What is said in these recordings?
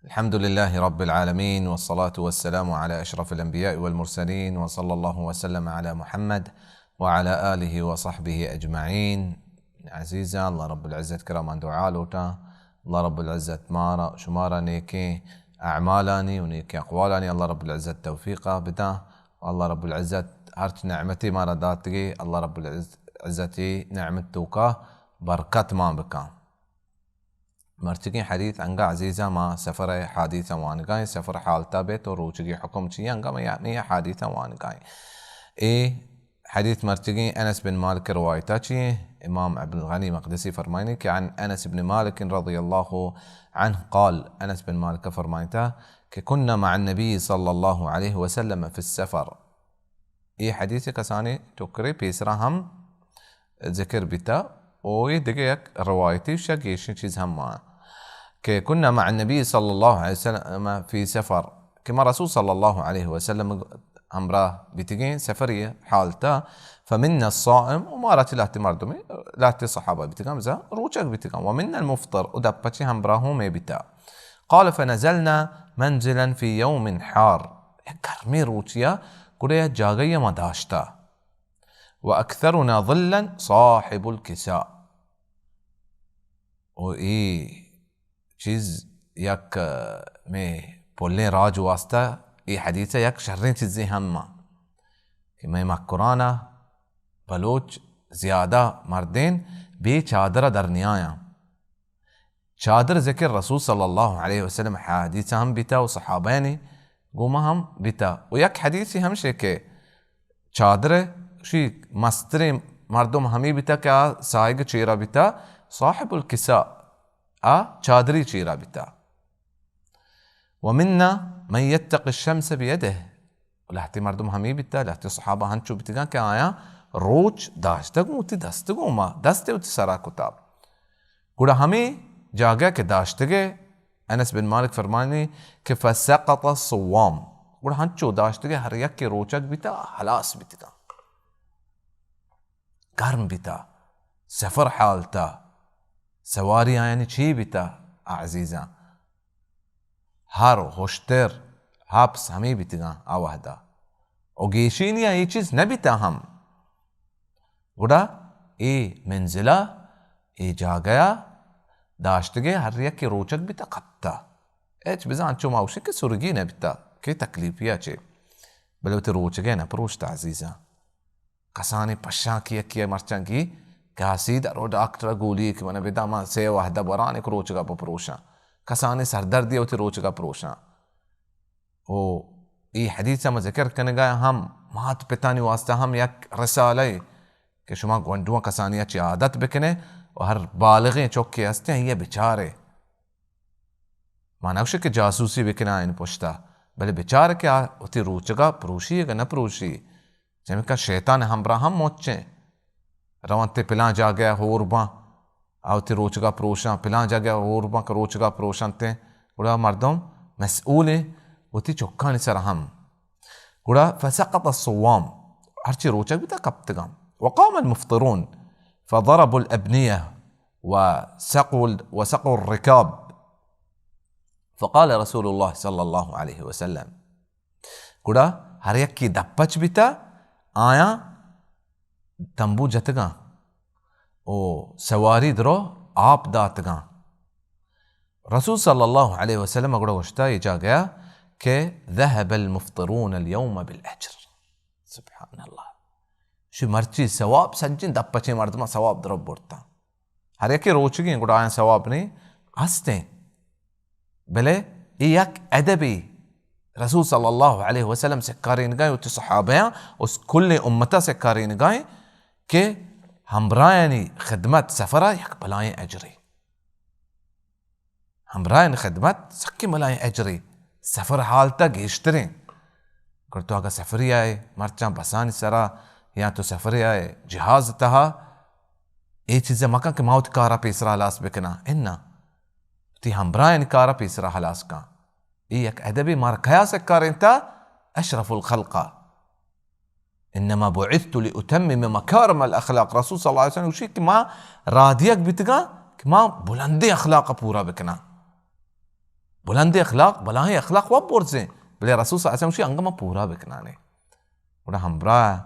الحمد لله رب العالمين، والصلاة والسلام على أشرف الأنبياء والمرسلين، وصلى الله وسلم على محمد وعلى آله وصحبه أجمعين. عزیزاں، اللہ رب العزت کرا من دعا لوٹاں، اللہ رب العزت مارا شمارا نیکیں اعمالانی و نیکیں اقوالانی اللہ رب العزت توفیقا بداں. اللہ رب العزت ہرچ نعمتی مارا داتگی، اللہ رب العزت نعمت توکا برکت ما بکاں. مرچگیں حدیث انگا عزیزاں، ما سفر حادیث وانگائیں، سفر حالتا بیت و روچگی حکم چی انگا ما یا حادیث وانگائیں. اے حدیث مرچگیں انس بن مالک روایتا چی، امام عبد الغنی مقدسی فرمائنی کہ عن انس بن مالک رضی اللہ عنہ قال، انس بن مالک فرمائتا کہ كنا مع النبي صلى الله عليه وسلم في السفر. اے حدیث کسانی ٹکرے پیسرا ہم ذکر بیتا، او اے دگہ یک روایتی شہ گیشیں چیز ہم مان کہ كنا مع النبي صلى الله عليه وسلم في سفر، کہ ما رسول صلی اللہ علیہ وسلم ہمراہ بیتگیں سفری حالتا، فمنا الصائم، و مارا چہ لہتے مردمے، لہتے صحابہ بیتگاں، بزاں روچگ بیتگاں، ومنا المفطر، و دپ چہ ہمراہوں میں بیتا. قال فنزلنا منزلا في يوم حار، یک گرمیں روچیا گڑا یک جاگہی ما داشتا، واكثرنا ظلا صاحب الكساء. و اے چیز یک، اہ، میں پلیں راج واسطہ اے حدیث یک شریں چیزیں ہم ما کہ میں مکرانا بلوچ زیادہ مردین بے چادر در نیایاں. چادر ذکر رسول صلی اللہ علیہ وسلم حدیث ہم بیتا و صحابہ نے گوما ہم بیتا. و یک حدیثی ہم شے کہ چادر شی مستریں مردم ہمی بیتا کہ آ سائگ چیرا بیتا، صاحب الکساء، آ چادری چیرا بیتا. ومنا من يتقي الشمس بيده، لہتے مردم ہمی بیتا، لہتے صحابہ ہنچو بیتگاں کہ آیاں روچ داشتگ وتی دست گوما، دست وتی سرا کتا. گڑا ہمے جاگہ کہ داشتگے، انس بن مالک فرمانی کہ فسقط الصوام، گڑا ہنچو داشتگے ہر یک کہ روچگ بیتا، ہلاس بیتگاں. گرم بیتا، سفر حالتا، سواری آیانی چی بیتا، آ عزیزاں. ہر ہشتر، ہپس ہمے بیتگاں آ وہدا. و گیشینیا اے چیز نہ بیتا ہم. گڑا اے منزلا، اے جاگہا داشتگے ہر یکے روچگ بیتا کپتا. ہچ بزاں انچو ما گوشیں کہ سرگی نہ بیتا، کہ تکلیفیا چے. بلے وتی روچگے نہ پروشتا عزیزاں. کسانیں پشانکی یکے ء مرچاں گی کہ آ سیدھا رو ڈاکٹر ء گولی کہ من بدا، من سے وہد ء بران یک روچگا بپروشاں. کسانیں سردردی ء وتی روچگا پروشاں. او اے حدیث ء ما ذکر کنگا ہم مات پتانی واسطہ ہم یک رسالہ ء کہ شما گونڈواں کسانی ء چہ عادت بکنے و ہر بالغیں چکے ہستیں آئی ء بچارے. ما نہ گوشیں کہ جاسوسی بکناں آیانی پشتا، بلے بچار کہ آ وتی روچگا پروشی یا نہ پروشی. چمیکا شیطان ہمراہ ہم مچیں. رونتے پلان جاگہ ہور باں، آ وتی روچگا پروشاں، پلان جاگہ ہور باں کہ روچگا پروشنتے. گڑا مردم مسئولیں وتی چکانی سر ہم. گڑا فسقط الصوام، ہرچی روچگ بیتا کپتگاں. وقام المفطرون فضربوا الأبنية وسقوا ال-، وسقوا الركاب. فقال رسول الله صلى الله عليه وسلم، گڑا ہر یکے دپچ بیتا، آیاں تمبو جتگاں و سواری درو آپ داتگاں. رسول صلی اللہ علیہ وسلم گڑا گوشتا اے جاگہا کہ ذهب المفطرون اليوم بالأجر. سبحان اللہ. شی مرچی ثواب سجیں دپ پچیں مردماں ثواب درو برتاں. ہر یکے روچگیں گڑا آیاں ثواب نہیں ہستیں. بلے اے یک ادبے رسول صلی اللہ علیہ وسلم سکارینگائیں وتی صحابیاں، اس کل امتا سکارینگائیں کہ ہمراہانی خدمت سفرا یک بلائیں اجرے. ہمراہانی خدمت سکیں بلائیں اجرے، سفر حالتا گیشتریں. گر تو اگہ سفری آئے مرچاں بسانی سرا یا تو سفری آئے جہاز تہا، اے چیزا مکن کہ ما وتی کارا پیسرا ہلاس بکناں. انا، وتی ہمراہانی کارا پیسرا ہلاس کن. اے یک ادبے مارا کیا سکارینتا؟ اشرف الخلقا. انما بعثت لاتمم مکارم الاخلاق. رسول صلی اللہ علیہ وسلم گوشی کہ ما رادیگ بیتگاں کہ ما بلندیں اخلاق پورا بکناں. بلند اخلاق، بلاہیں اخلاق و برزیں، بلے رسول صلی اللہ علیہ وسلم شی انگا ما پورا بکنانے۔ گڑا ہمراہ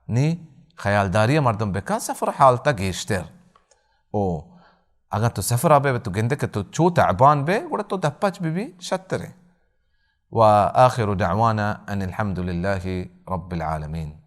نی خیالداری مردم بکن، سفر حالتا گیشتر۔ او اگاں تو سفر بے، تو گندے کہ تو چو تعبان بے، گڑا تو دپچ بی بی شترے۔ و آخر دعوانا ان الحمد لله رب العالمین۔